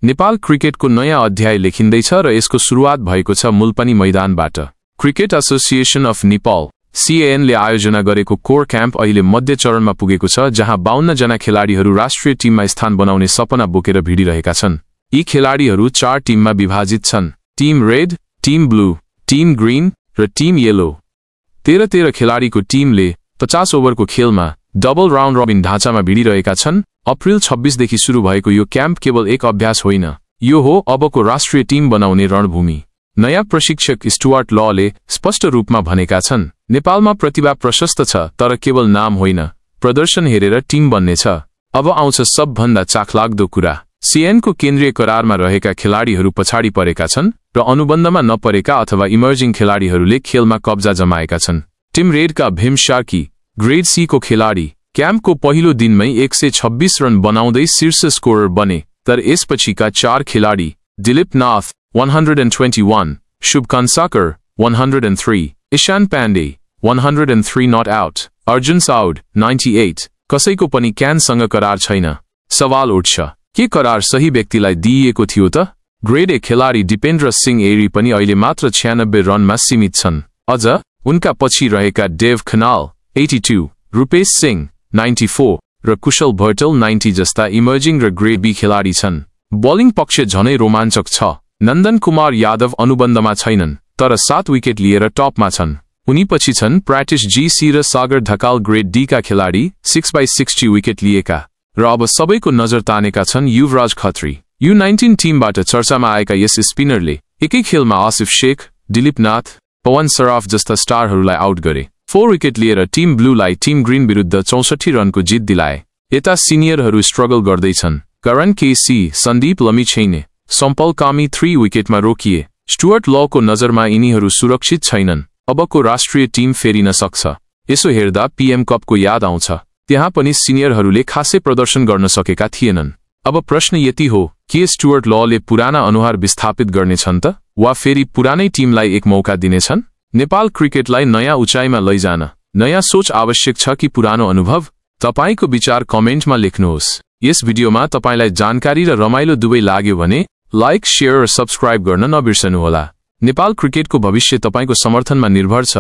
नेपाल क्रिकेटको नयाँ अध्याय लेखिँदैछ र यसको सुरुवात भएको छ मुलपनी मैदानबाट। Cricket association of Nepal (CAN) ले आयोजना गरेको कोर क्याम्प अहिले मध्य चरणमा पुगेको छ, जहाँ 52 जना खेलाडीहरू राष्ट्रिय टिममा स्थान बनाउने सपना बोकेर भिडिरहेका छन्। यी खेलाडीहरू 4 टिममा विभाजित छन्: team red, team blue, team green र टिम येलो। 13 खेलाडीको टिमले 50 ओभरको खेलमा डबल राउन्ड रबिन ढाँचामा भिडिरहेका छन्। अप्रिल 26 देखि सुरु भएको यो क्याम्प केवल एक अभ्यास होइन, यो हो अबको राष्ट्रिय टिम बनाउने रणभूमि। नयाँ प्रशिक्षक स्टुअर्ट लले स्पष्ट रूपमा भनेका छन्, नेपालमा प्रतिभा प्रशस्त छ, तर केवल नाम होइन, प्रदर्शन हेरेर टिम बन्नेछ। अब आउँछ सबभन्दा चाखलाग्दो कुरा। CAN को केन्द्रीय करारमा रहेका खेलाडीहरू पछाडि परेका छन् र अनुबन्धमा नपरेका अथवा इमर्जिङ खेलाडीहरूले खेलमा कब्जा जमाएका छन्। टिम रेडका भीम शार्की, ग्रेड C को खेलाडी, क्याम्पको पहिलो दिनमै 126 रन बनाउँदै शीर्ष स्कोरर बने, तर यसपछिका 4 खेलाडी दिलीप नाथ 121, शुभकान साकर 103, ईशान पाण्डे 103 नट आउट, अर्जुन साउद 98, कसैको पनि क्यानसँग करार छैन। सवाल उठ्छ, के करार सही व्यक्तिलाई दिइएको थियो त? ग्रेड A खेलाडी दिपेन्द्र सिंह एरी पनि अहिले मात्र 96 रनमा सीमित छन्। अझ उनका पछि रहेका देव खनाल 82, रूपेश सिंह 94 र कुशल भर्टल 90 जस्ता इमर्जिङ र ग्रेड B खेलाडी छन्। बलिङ पक्ष झनै रोमाञ्चक छ। नन्दन कुमार यादव अनुबन्धमा छैनन्, तर 7 विकेट लिएर टपमा छन्। उनीपछि छन् प्राटिश GC र सागर ढकाल ग्रेड D का खेलाडी 6/60 विकेट लिएका। र अब सबैको नजर तानेका छन् युवराज खत्री। U19 टिमबाट चर्चामा आएका यस स्पिनरले एकै खेलमा आसिफ शेख, दिलीप नाथ, पवन सराफ जस्ता स्टारहरूलाई आउट गरे। 4 विकेट लिएर टिम ब्लूलाई टिम ग्रीन विरुद्ध 64 रनको जित दिलाए। यता सिनियरहरू स्ट्रगल गर्दैछन्। करण KC, सन्दीप लमिछैने, सम्पल कामी 3 विकेटमा रोकिए। स्टुअर्ट लको नजरमा यिनीहरू सुरक्षित छैनन्। अबको राष्ट्रिय टिम फेरिन सक्छ। यसो हेर्दा PM कपको याद आउँछ। त्यहाँ पनि सिनियरहरूले खासै प्रदर्शन गर्न सकेका थिएनन्। अब प्रश्न यति हो, के स्टुअर्ट लले पुराना अनुहार विस्थापित गर्नेछन् त, वा फेरि पुरानै टिमलाई एक मौका दिनेछन्? नेपाल क्रिकेटलाई नयाँ उचाइमा लैजान नयाँ सोच आवश्यक छ कि पुरानो अनुभव? तपाईको विचार कमेन्टमा लेख्नुहोस्। यस भिडियोमा तपाईलाई जानकारी र रमाइलो दुवै लाग्यो भने लाइक, शेयर र सब्स्क्राइब गर्न नबिर्सनुहोला। नेपाल क्रिकेटको भविष्य तपाईको समर्थनमा निर्भर छ।